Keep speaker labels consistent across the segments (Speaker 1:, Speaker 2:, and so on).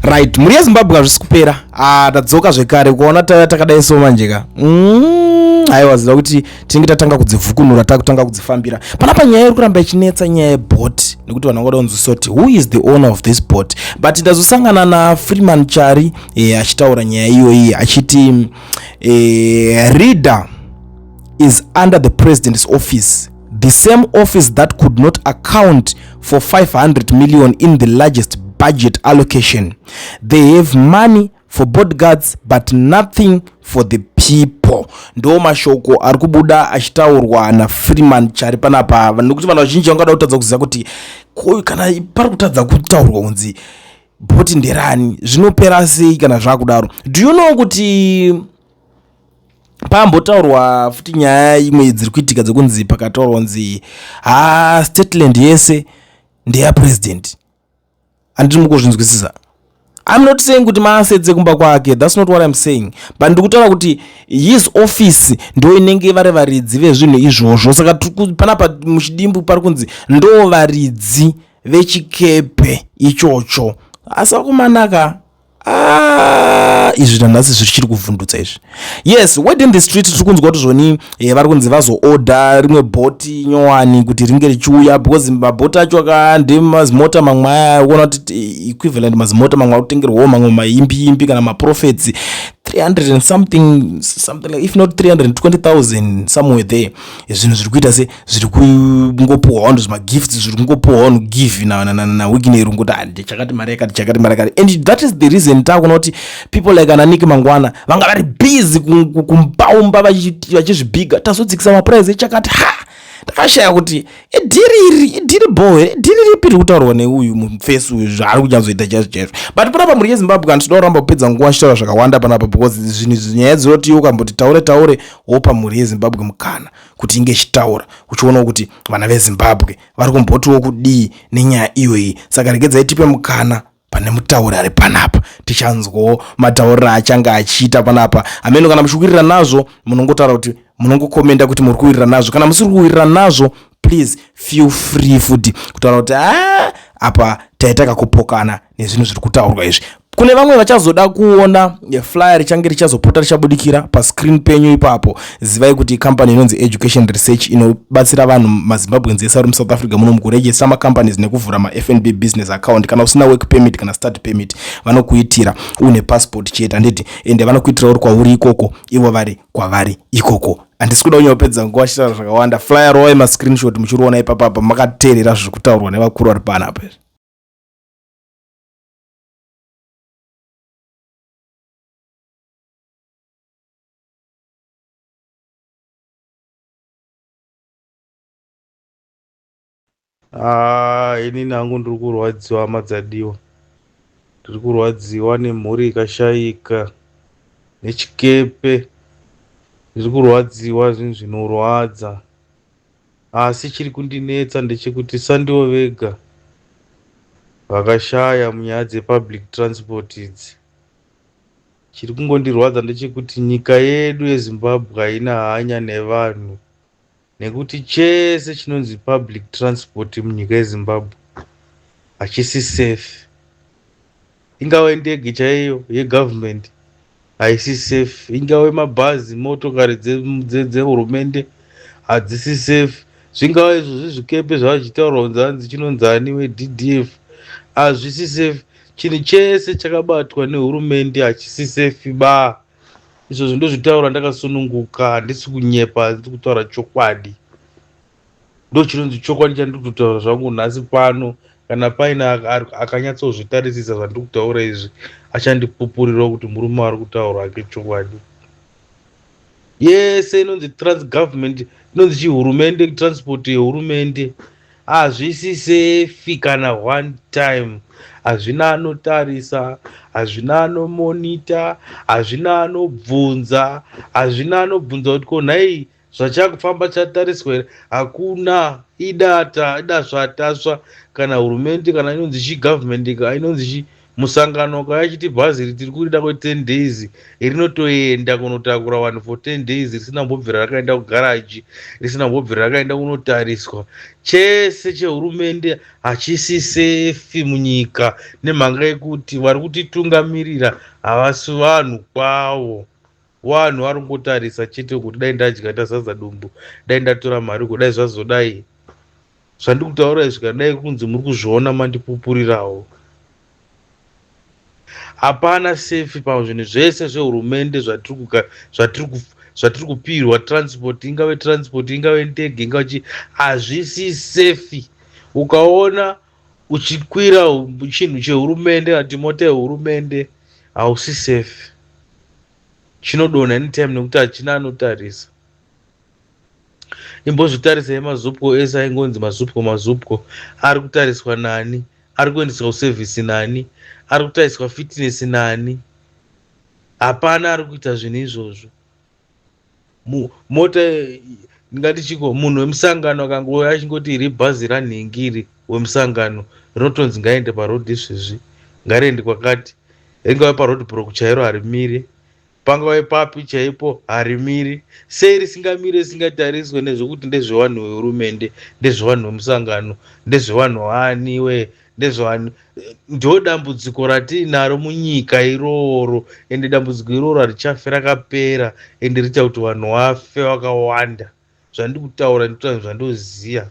Speaker 1: Right, mhuri yeZimbabwe, hazvisi kupera. Ah, tadzoka zvekare kuona tauya takadai so manje ka. Aiwa, ziva kuti tinenge tatanga kudzivhukunura, takutanga kudzifambira. Panapa nyaya iri kuramba ichinetsa, nyaya yeboat, nekuti vanhu vangoda kunzwisisa kuti who is the owner of this boat. But ndazosangana naFreeman Chari achitaura nyaya iyoyi achiti Reader is under the president's office, the same office that could not account for 500 million in the largest budget allocation. They have money for bodyguards but nothing for the people. Ndo mashoko ari kubuda achitaurwa naFreeman Chari panapa, nekuti vanhu vazhinji vangada kutadza kuziva kuti kana pari kutadza kutaurwa kunzi bhoti nderani, zvinopera sei kana zvakudaro. Do you know kuti pambotaurwa futi nyaya imwe dziri kuitika dzekunzi pakataurwa kunzi ha, stateland yese ndeyapresident? Handiri mukuzvinzwisisa. I'm not saying kuti maassets ekumba kwake, that's not what I'm saying, but ndiri kutaura kuti his office ndo inenge vari varidzi vezvinhu izvozvo. Saka panapa muchidimbu pari kunzi ndo varidzi vechikepe ichocho. Asi vakomanaka, ah, izvi nanhasi zvichiri kuvhundutsa izvi. Yes, word in the street, tiri kunzwa kuti zvoni vari kunzi vazoorder rimwe bhoti nyowani kuti ringe richiuya, because mabhoti acho ndemazimota mamwe aya, kuona kuti equivalent mazimota mamwe ari kutengerwawo mamwe maimbi imbi kana maprofets 300 and something something like, if not 320,000, somewhere there. Zvinhu zviri kuita se zviri kungopuhwa vanhu zvimagifts, zviri kungopuhwa vanhu give naWicknell, ngoti handi chakati mari yakati, chakati mari yakati. And that is the reason takuona kuti people like anaNick Mangwana vanga vari busy kumbaumba vachizvibhiga, tazodzikisa maprice echakati. Ha, ndakashaya kuti ideal iri, ideal bo, ideal ripi riri kutaurwa neuyu mufesi uyu, zvaari kunyatsoita chaizvo chaizvo. But panapa, mhuri yeZimbabwe, handitoda kuramba kupedza nguva achitaura zvakawanda panapa, because zvinhu, nyaya dzinoti ukamboti taure taure, wopa mhuri yeZimbabwe mukana kuti inge ichitaura, uchionawo kuti vana veZimbabwe vari kumbotiwo kudii nenyaya iyoyi. Saka regedzai tipe mukana pane mutauri ari panapa, tichanzwawo matauriro achange achiita panapa. Hameno kana muchiwirira nazvo, munongotaura kuti, munongokomenda kuti muri kuwirira nazvo. Kana musiri kuwirira nazvo, please feel free futi kutaura kuti a apa taita kakupokana nezvinhu zviri kutaurwa izvi. Kune vamwe vachazoda kuona flyer richange richazopota richabudikira pascreen penyu ipapo, zivai kuti kambani inonzi Education Research inobatsira vanhu maZimbabweans ese ari muSouth Africa muno mukuregister macompanies nekuvhura maFNB business account. Kana usina work permit kana study permit, vanokuitira une passport chete, handiti? Ende vanokuitira uri kwauri ikoko, ivo vari kwavari ikoko. Handisi kuda kunyapedza nguva chitaura zvakawanda. Flyer rovai mascreenshot muchiriona ipapapa, makateerera zviri kutaurwa nevakuru vari panapa.
Speaker 2: Ah, inini hangu ndiri kurwadziwa, hama dzadiwa. Ndiri kurwadziwa nemhuri ikashayika nechikepe. Ndiri kurwadziwa, zvinhu zvinorwadza. Asi chiri kundinetsa ndechekuti sandivo vega vakashaya munyaya dzepublic transport idzi. Chiri kungondirwadza ndechekuti nyika yedu yeZimbabwe haina hanya nevanhu, nekuti chese chinonzi public transport munyika yeZimbabwe hachisi safe. Ingave ndege chaiyo yegovernment haisi safe, ingave mabhazi, motokari dzehurumende hadzisi safe, zvingava izvozvi zvikepe zvavachitaurwa kunzi hanzi chinonzani weDDF, hazvisi safe. Chinhu chese chakabatwa nehurumende hachisi safe ba. Izvozvo ndozvitaura ndakasununguka, handisi kunyepa, handisi kutaura chokwadi. Ndo chinonzi chokwadi chandiri kutotaura zvangu nhasi pano. Kana paine akanyatsozvitarisisa zvandiri kutaura izvi, achandipupurirawo kuti murume ari kutaura ake chokwadi. Yese inonzi transgovernment, inonzi chihurumende, transport yehurumende hazvisi safe kana one time. Hazvina anotarisa, hazvina anomonita, hazvina anobvunza, hazvina anobvunza kuti ko nhai zvachakufamba chatariswa here. Hakuna. Idata idasvatasva kana hurumende, kana inonzi chigovernment, inonzi chi. Musangano ukauya achiti bhazi iri tiri kurida kwe 10 days, rinotoenda kunotakura vanhu for 10 days risina kumbobvira rakaenda kugaraji, risina kumbobvira rakaenda kunotariswa. Chese chehurumende hachisi safe munyika nemhaka yekuti vari kutitungamirira havasi vanhu kwavo. Vanhu vari kungotarisa chete kuti dai ndadya ndazadza dumbu, dai ndatora mari uko, dai zvazodai. Zvandiri kutaura izvi kana dai kunzi muri kuzviona mandipupurirawo. Hapana safe pazvinhu zvese zvehurumende zvatiri kupirwa, transport, ingave transport, ingave ndege, ingave chii, hazvisi safe. Ukaona uchikwira chinhu chehurumende kana kuti mota yehurumende, hausi safe. Chinodonha anytime nekuti hachina anotarisa. Imbozvitarisai maZUPCO ese aingonzi maZUPCO, maZUPCO ari kutariswa nani? Ari kuendeswa kusevhisi nani? Ari kutariswa fitness nani? Hapana ari kuita zvinhu izvozvo. Mota ndingati chiko, munhu wemusangano akangouya achingoti iri bhazi ranhingiri wemusangano, rinotonzi ngaende parodhi izvezvi, ngariende kwakati, ringave paroad block chairo harimiri, pangave papi chaipo harimiri. Sei risingamiri, risingatariswe? Nezvekuti ndezvevanhu vehurumende, ndezvevanhu vemusangano, ndezvevanhu vaniwe, ndezvevanhu. Ndo dambudziko ratiinaro munyika iroro, ende dambudziko iroro harichafe rakapera, ende riita kuti vanhu vafe vakawanda. Zvandiri kutaura ndikutaura zvandoziva.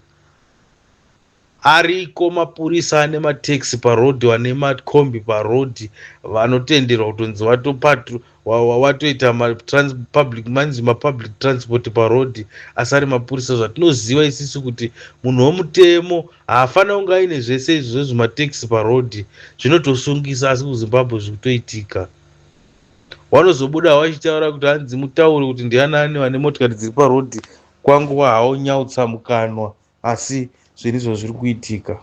Speaker 2: Ariko mapurisa ane mataxi parodhi, vane makombi parodhi, vanotenderwa kutonzi vatoita mapublic, manzi mapublic transport parodhi, asi ari mapurisa. Zvatinoziva isusu kuti munhu womutemo haafanira kunge aine zvese izvo zvezvimataxi parodhi, zvinotosungisa, asi kuZimbabwe zviri kutoitika. Vanozobuda vachitaura kuti hanzi mutauri kuti ndianani vane motikari dziri parodhi, kwanguva haonyautsa mukanwa, asi zvinhu izvo zviri kuitika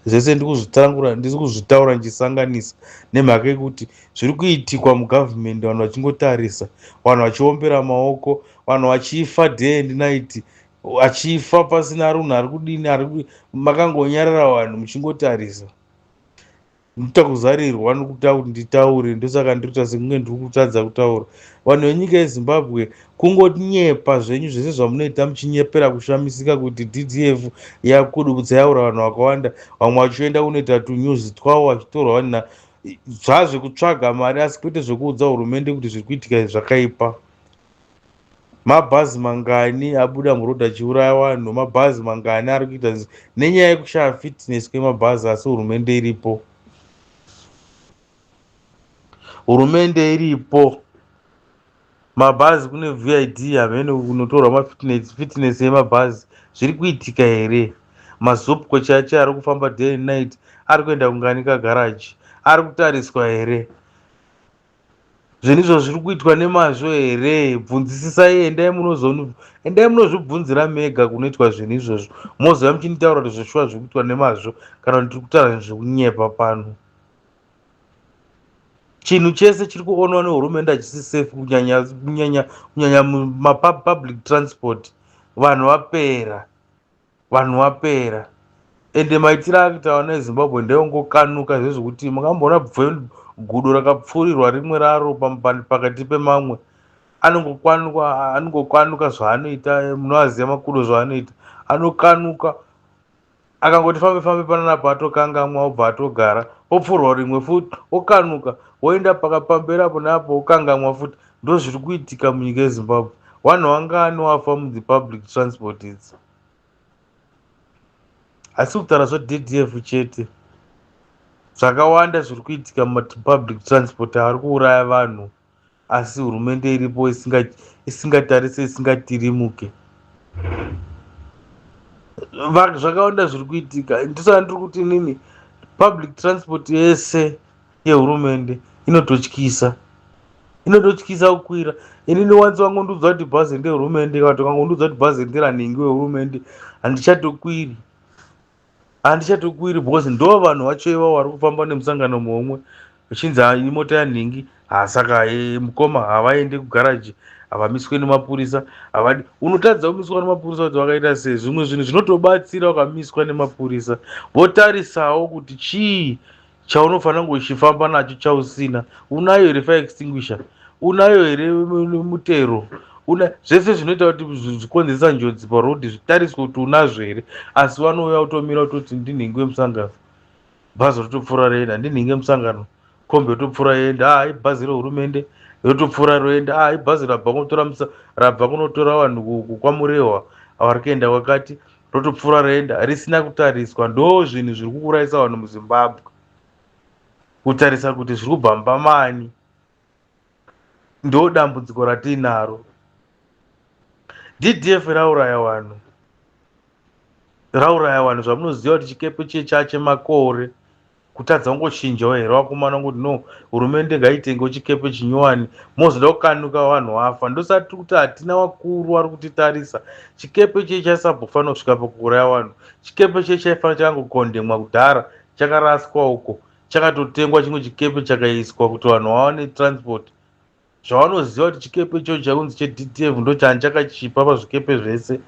Speaker 2: zvese ndikuzvitangura, ndiri kuzvitaura ndichisanganisa nemhaka yekuti zviri kuitikwa mugavhumendi, vanhu vachingotarisa, vanhu vachiombera maoko, vanhu vachifa day and night, vachifa pasina runhu ari kudini, ari makangonyarara, vanhu muchingotarisa. Ndoita kuzarirwa nokuta kuti nditaure, ndosaka ndiri kuita sekunge ndiri kutadza kutaura. Vanhu venyika yeZimbabwe, kungonyepa zvenyu zvese zvamunoita, muchinyepera kushamisika kuti DDF yakudubudza yaura vanhu vakawanda, vamwe vachienda kunoita tunews twavo vachitorwa vanhu zvazvekutsvaga mari, asi kwete zvekuudza hurumende kuti zviri kuitika izvi zvakaipa. Mabhazi mangani abuda murodhi achiuraya vanhu? Mabhazi mangani ari kuita nenyaya yekushaya fitness kwemabhazi? Asi hurumende iripo, hurumende iripo. Mabhazi kune VID hamene kunotorwa mafitness, fitness yemabhazi zviri kuitika here? MaZUPCO chacho ari kufamba day and night ari kuenda kungani kagaraji? Ari kutariswa here? Zvinhu izvo zviri kuitwa nemazvo here? Bvunzisisai, endai munozo endai munozvibvunzira mega kunoitwa zvinhu izvozvo, mozova muchinditaura kuti zveshuwa zviri kuitwa nemazvo kana kuti ndiri kutaura zvinhu zvekunyepa pano. Chinhu chese chiri kuonwa nehurumende hachisi safe, kunyanya kunyanya kunyanya mumapublic transport. Vanhu vapera, vanhu vapera. Ende maitiro akuita vana veZimbabwe ndeongokanuka zvezvekuti mukamboona gudo rakapfurirwa rimwe raro pakati pemamwe, anongokwanuka, anongokwanuka zvaanoita. Munoaziva makudo zvaanoita, anokanuka akangoti fambe fambe pananapo, atokangamwa, obva atogara, opfurwa rimwe futi, okanuka, woenda pakapamberi apo neapo, okangamwa futi. Ndo zviri kuitika munyika yeZimbabwe. Vanhu vangani wafa mudzipublic transport idzi? Asi kutaura zveDDF chete, zvakawanda zviri kuitika mumapublic transport ari kuuraya vanhu, asi hurumende iripo isingatarise, isingatirimuke. Zvakawanda zviri kuitika. Ndisaka ndiri kuti inini public transport yese yehurumende inototyisa, inototyisa kukwira. Inini wanzi wangondiudza kuti bhazi ndehurumende, kana kuti wangondiudza kuti bhazi nderanhingi wehurumende, handichatokwiri, handichatokwiri, because ndo vanhu vacho ivavo vari kufamba nemusangano muhomwe, uchinzi imota yanhingi. Saka mukoma havaende kugaraji, havamiswe nemapurisa, havadi. Unotadza kumiswa nemapurisa kuti vakaita sei? Zvimwe zvinhu zvinotobatsira ukamiswa nemapurisa, votarisawo kuti chii. Chaunofanira kunge uchifamba nacho chausina. Unayo here fire extinguisher? Unayo here mutero? Una zvese zvinoita kuti zvikonzeresa njodzi parodhi zvitariswe kuti unazvo here? Asi vanouya kutomira kutoti ndinhingi wemusangano, bhazi rotopfuura roenda. Ndinhingi wemusangano, kombi yotopfuura yoenda. Haa, ibhazi rehurumende, rotopfuura roenda. Haa, ibhazi rabva kunotora rabva kunotora vanhu kwaMurehwa vari kuenda kwakati, rotopfuura roenda risina kutariswa. Ndo zvinhu zviri kuurayisa vanhu muZimbabwe, kutarisa kuti zviri kubva mumba mani. Ndo dambudziko ratiinaro. DDF rauraya vanhu, rauraya vanhu. Zvamunoziva kuti chikepe chiye chachemakore, kutadza kungochinjawo here vakomana, kuti no, hurumende ngaitengewo chikepe chinyowani? Mozoda kukanuka vanhu vafa. Ndosati tiri kuti hatina vakuru vari kutitarisa. Chikepe chiye chaisambofanira kusvika pakuuraya vanhu. Chikepe chiye chaifanira chakangokondemwa kudhara, chakaraswa uko, chakatotengwa chimwe chikepe chakaiswa kuti vanhu vawane transport. Zvavanoziva kuti chikepe ichocho chakunzi cheDDF ndo chani chakachipa pazvikepe zvese.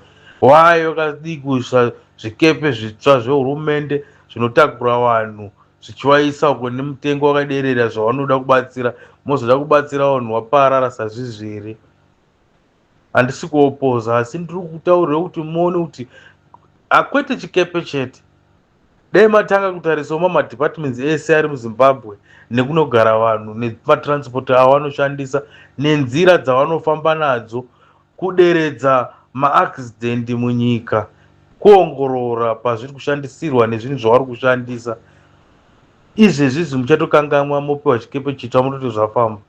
Speaker 2: Why vakadii kuisa zvikepe zvitsva zvehurumende zvinotakura vanhu zvichivaisa uko nemutengo wakaderera? Zvavanoda kubatsira, mozoda kubatsira vanhu vaparara sazvizvere. Handisi kuopoza, asi ndiri kutaurira kuti muone kuti hakwete chikepe chete. Dai matanga kutarisawo mamadepartments ese ari muZimbabwe nekunogara vanhu, nematransport avanoshandisa, nenzira dzavanofamba nadzo, kuderedza maaccident munyika, kuongorora pazviri kushandisirwa nezvinhu zvavari kushandisa. Izvezvi izvi muchatokangamwa, mopiwa chikepe chitsva, mutoti zvafamba.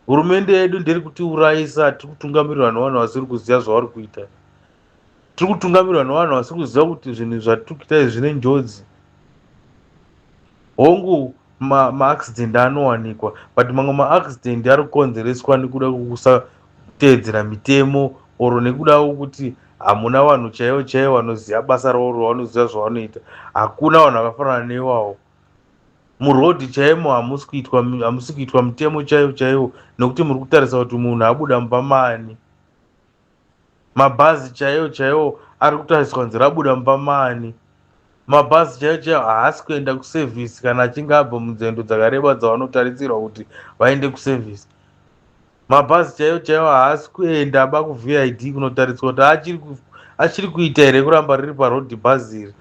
Speaker 2: Hurumende yedu nderi kutiurayisa. Tiri kutungamirirwa nevanhu vasiri kuziva zvavari kuita. Tiri kutungamirirwa nevanhu vasiri kuziva kuti zvinhu zvatiri kuita izvi zvine njodzi. Hongu, maaccident anowanikwa, but mamwe maaccident ari kukonzereswa nekuda kwekusateedzera mitemo oro nekuda kwekuti hamuna vanhu chaivo chaivo vanoziva basa ravo, vanoziva zvavanoita. Hakuna vanhu vakafanana neiwawo. Murodhi chaimo hamusi kuitwa mitemo chaivo chaivo, nekuti muri kutarisa kuti munhu abuda mumba maani. Mabhazi chaiwo chaiwo ari kutariswa kunzi rabuda mumba maani. Mabhazi chaiwo chaiwo haasi kuenda kusevhisi kana achinge abva munzendo dzakareba dzavanotarisirwa kuti vaende kusevhisi. Mabhazi chaiwo chaiwo haasi kuenda ba kuVID kunotariswa kuti achiri kuita here kuramba riri parodhi bhazi iri.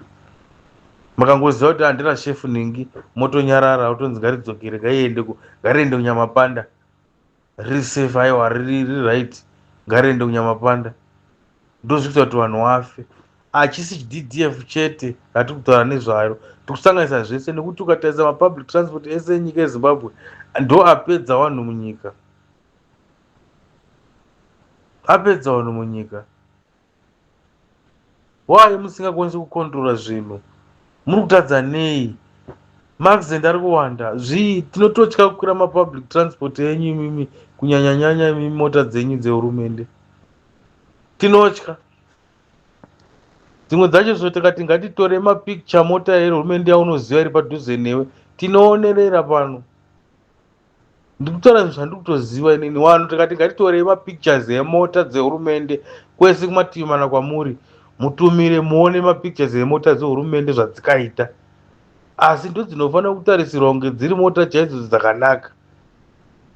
Speaker 2: Makangoziva kuti handira shefu ningi, motonyarara, otonzi ngaridzokere, ngaiende, ngariende kuNyamapanda, riri safe. Aiwa, riri right, ngariende kuNyamapanda. Ndozvikuita kuti vanhu vafe. Hachisi DDF chete ratiri kutaura nezvayo, tiri kusanganisa zvese, nekuti ukatarisa mapublic transport ese enyika yeZimbabwe ndo apedza vanhu munyika, apedza vanhu munyika. Why musingakwanisi kukontrora zvinhu? Muri kutadza nei? Maaccident ari kuwanda. Zvii? Tinototya kukwira mapublic transport enyu imimi, kunyanyanyanya imi mota dzenyu dzehurumende. Tinotya dzimwe dzacho. So tikati ngatitore mapicture mota yehurumende yaunoziva iri padhuze newe, tinoonerera pano. Ndikutaura zvinhu zvandiri kutoziva inini. Vanhu tikati ngatitorei mapictures emota dzehurumende kwese kumativi mana kwamuri, mutumire muone mapictures emota dzehurumende zvadzikaita. Asi ndo dzinofanira kutarisirwa kunge dziri mota chaidzo dzakanaka.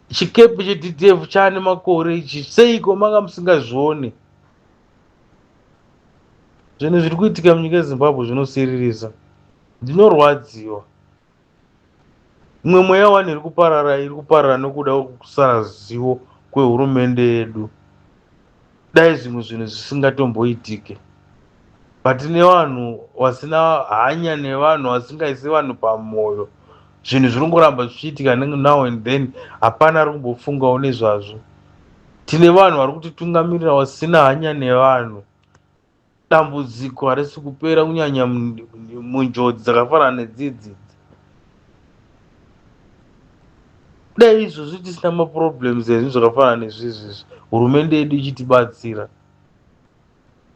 Speaker 2: Chikepe cheDDF chaane makore ichi, seiko manga musingazvione? Zvinhu zviri kuitika munyika yeZimbabwe zvinosiririsa. Ndinorwadziwa. Imwe mweya wani iri kuparara, iri kuparara nokuda kwekusazivo kwehurumende yedu. Dai zvimwe zvinhu zvisingatomboitike, but nevanhu vasina hanya nevanhu, vasingaisi vanhu pamwoyo, zvinhu zviri kungoramba zvichiitika now and then. Hapana ari kumbofungawo nezvazvo. Tine vanhu vari kutitungamirira vasina hanya nevanhu. Dambudziko harisi kupera, kunyanya munjodzi dzakafanana nedzidzi. Dai izvozvi tisina maproblems ezvinhu zvakafanana nezvizvizvi, hurumende yedu ichitibatsira.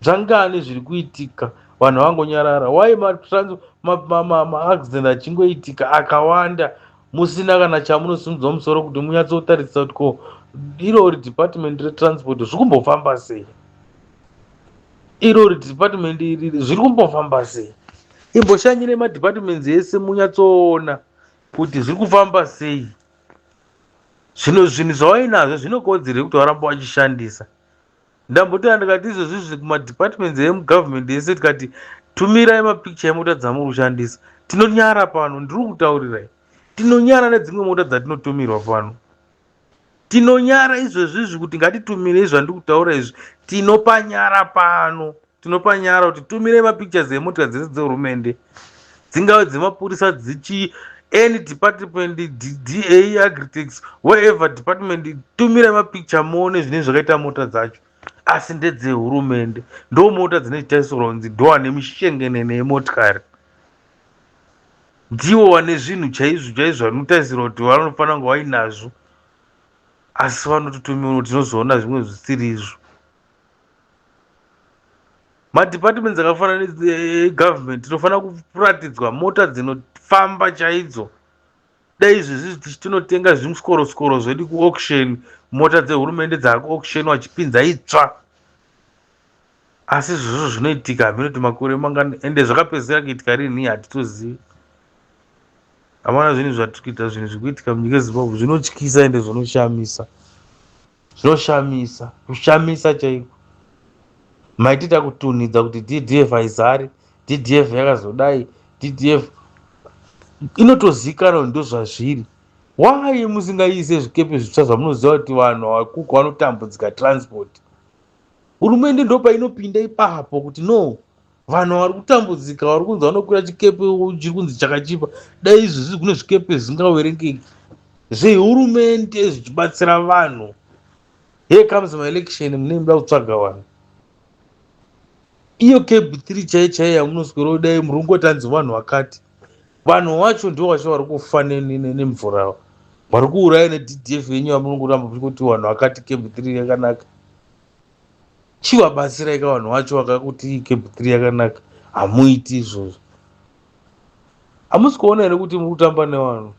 Speaker 2: Zvangani zviri kuitika, vanhu vangonyarara? Why maaccident achingoitika akawanda, musina kana chamunosimudza musoro kuti munyatsotarisa kuti ko irori department retransport zviri kumbofamba sei? Irori department iri zviri kumbofamba sei? Imboshanyire madepartments ese munyatsoona kuti zviri kufamba sei. Zvino zvinhu zvavainazvo zvinokodzera kuti varamba vachishandisa. Ndambotaura ndikati izvozvizvi kumadepartments emugovernment ese tikati tumirai mapicture emota dzamuri kushandisa. Tinonyara pano, ndiri kutaurirai. Tinonyara nedzimwe mota dzatinotumirwa pano. Tinonyara izvozvizvi kuti ngatitumirei zvandiri kutaura izvi. Tinopanyara pano. Tinopanyara kuti tumirei mapictures emota dzese dzehurumende. Dzingave dzemapurisa dzichi any department, DA, Agritex, wherever department, tumirai mapicture muone zvinenge zvakaita mota dzacho. Asi ndedzehurumende. Ndo mota dzine chitarisirwa kunzi ndo ane mishengenene yemotikari. Ndivo vane zvinhu chaizvo chaizvo vanotarisirwa kuti vanofanira kunge vainazvo. Asi vanototumirwa tinozoona zvimwe zvisiri izvo. Madepartments akafanana negovernment tinofanira kuratidzwa mota dzinofamba chaidzo. Dai izvezvi tichitonotenga zvimuskoroskoro zvedu kuauction, mota dzehurumende dzaakuauction vachipinza itsva. Asi izvozvo zvinoitika hameno kuti makore mangani ende zvakapedzisira kuitika rini hatitozivi. Hamana zvinhu zvatiri kuita zvinhu zviri kuitika munyika yeZimbabwe zvinotyisa ende zvinoshamisa. Zvinoshamisa, kushamisa chaiko. Maitita kutunhidza kuti DDF haizari, DDF yakazodai, DDF inotozikanwa ndozvazviri. Why musingaise zvikepe zvitsva zvamunoziva kuti vanhu vakuko vanotambudzika transport? Hurumende ndopainopinda ipapo kuti no, vanhu vari kutambudzika vari kunzi vanokwira chikepe chiri kunzi chakachipa. Dai izvozvi kune zvikepe zvisingaverengeki zvehurumende zvichibatsira vanhu. Here comes my election, mune muda kutsvaga vanhu. Iyo CAB 3 chaiyo chaiyo yamunoswera dai muri kungotanzi vanhu vakati. Vanhu vacho ndivo vacho vari kufa nemvura. Vari kuuraya neDDF yenyu yamunongoramba muchingoti vanhu vakati CAB 3 yakanaka. Chivabatsirai ka vanhu vacho vakakuti CAB 3 yakanaka. Hamuiti izvozvo. Hamusi kuona here kuti muri kutamba nevanhu?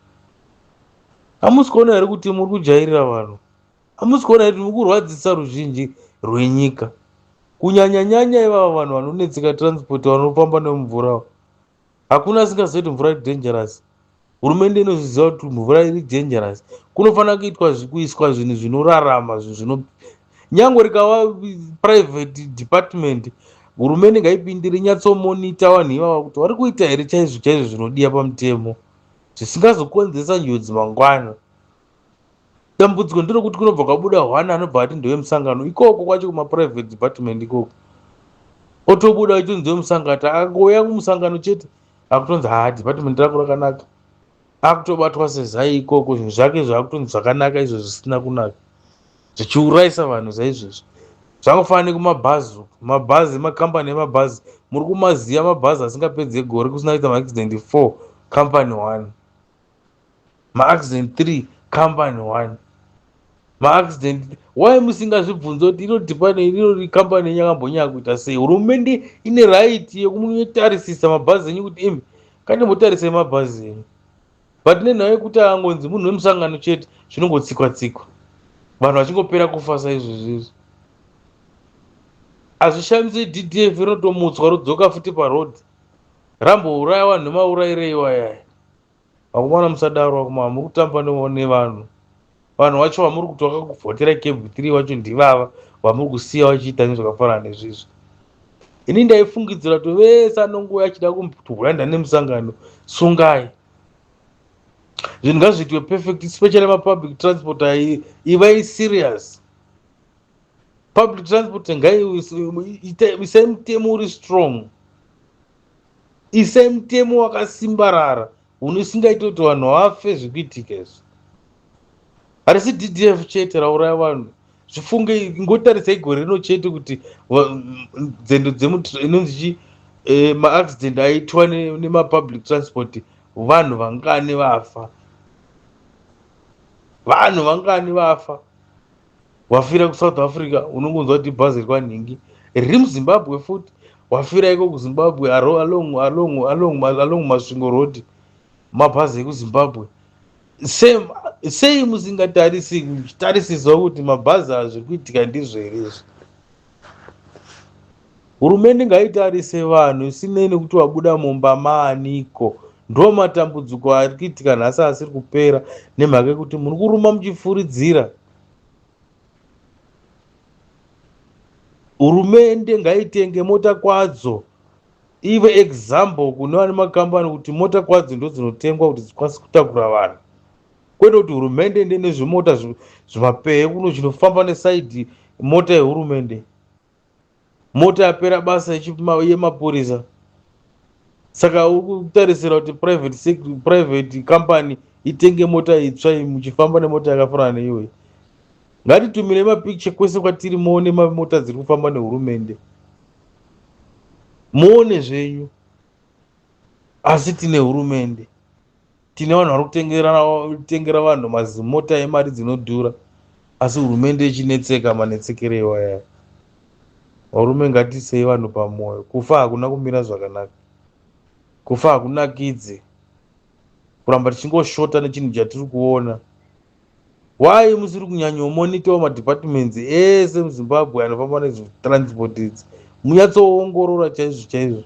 Speaker 2: Hamusi kuona here kuti muri kujairira vanhu? Hamusi kuona here kuti muri kurwadzisa ruzhinji rwenyika? Kunyanya-nyanya ivava vanhu vanonetseka transport vanofamba nemumvura. Hakuna asingazivi kuti mvura iri dangerous. Hurumende inozviziva kuti mvura iri dangerous. Kunofanira kuitwa kuiswa zvinhu zvinorarama, zvinhu zvino nyangwe rikava private department, hurumende ngaipindire inyatsomonita vanhu ivava kuti vari kuita here chaizvo chaizvo zvinodiwa pamutemo, zvisingazokonzeresa njodzi mangwana. Dambudziko nderekuti kunobva kwabuda hwana anobva ati ndewemusangano ikoko kwacho kumaprivate department ikoko. Otobuda achitonzi ndewemusangano, akangouya kumusangano chete akutonzi haa department rako rakanaka. Akutobatwa sezai ikoko, zvinhu zvake zvakutonzi zvakanaka izvo zvisina kunaka. Zvichiurayisa vanhu saizvozvo. Zvangofanana nekumabhazi uku. Mabhazi, makambani emabhazi. Muri kumaziva mabhazi asingapedze gore kusina kuita maaccident 4, company 1. Maaccident 3, company 1. Maaccident, why musingazvibvunze kuti iro department, iro company yenyu yakambonyanya kuita sei? Hurumende ine right yekumunotarisisa mabhazi enyu kuti imi kandimbotarisai mabhazi enyu. But nenhau yekuti angonzi munhu wemusangano chete zvinongotsikwa tsikwa. Vanhu vachingopera kufa saizvozvo izvo. Hazvishamisi DDF rinotomutswa rodzoka futi paroad. Rambouraya vanhu nemauraire iwaya. Vakomana musadaro vakomana, muri kutamba nevanhu. Vanhu vacho vamuri kuti vakakuvhotera CAB 3 vacho ndivava vamuri kusiya vachiita nezvakafanana nezvizvi. Ini ndaifungidzira kuti vese anongouya achida kuhwanda nemusangano sungai. Zvinhu ngazviitwe perfect, especially mapublic transport ayi, ivai serious. Public transport ngaiisai mutemo uri strong. Isai mutemo wakasimbarara unosingaiti kuti vanhu vafe zvikuitika izvi. Harisi DDF chete rauraya vanhu. Zvifunge, ngotarisai gore rino chete kuti nzendo inonzi chi, maaccident aitwa nemapublic transport, vanhu vangani vafa. Vanhu vangani vafa. Wafira kuSouth Africa unongonzwa kuti bhazi rikwanhingi riri muZimbabwe futi. Wafira iko kuZimbabwe along Masvingo Road, mabhazi ekuZimbabwe. Sei musingatarisi kuchitarisiswa kuti mabhazi aya zviri kuitika ndizvo here izvi? Hurumende ngaitarise vanhu isinei nekuti wabuda mumba maaniko. Ndo matambudziko ari kuitika nhasi asiri kupera nemhaka yekuti muri kuruma muchifuridzira. Hurumende ngaitenge mota kwadzo ive example kune vane makambani kuti mota kwadzo ndo dzinotengwa kuti dzikwanise kutakura vanhu kwete kuti hurumende ende nezvimota zvimapeye kuno zvinofamba nesaidi mota yehurumende. Mota yapera basa yemapurisa saka uri kutarisira kuti private, private company itenge mota itsva muchifamba nemota yakafanana neiyoyi. Ngatitumire mapicture kwese kwatiri muone mota dziri kufamba nehurumende, muone zvenyu. Asi tine hurumende, tine vanhu vari kutengera vanhu mazimota emari dzinodhura, asi hurumende ichinetseka manetsekere iwaya. Varume, ngatisei vanhu pamwoyo. Kufa hakuna kumira zvakanaka, kufa hakunakidzi, kuramba tichingoshota nechinhu chatiri kuona. Why musiri kunyanyomonitawo madepartments ese muZimbabwe anofamba nezvetransport idzi, munyatsoongorora chaizvo chaizvo?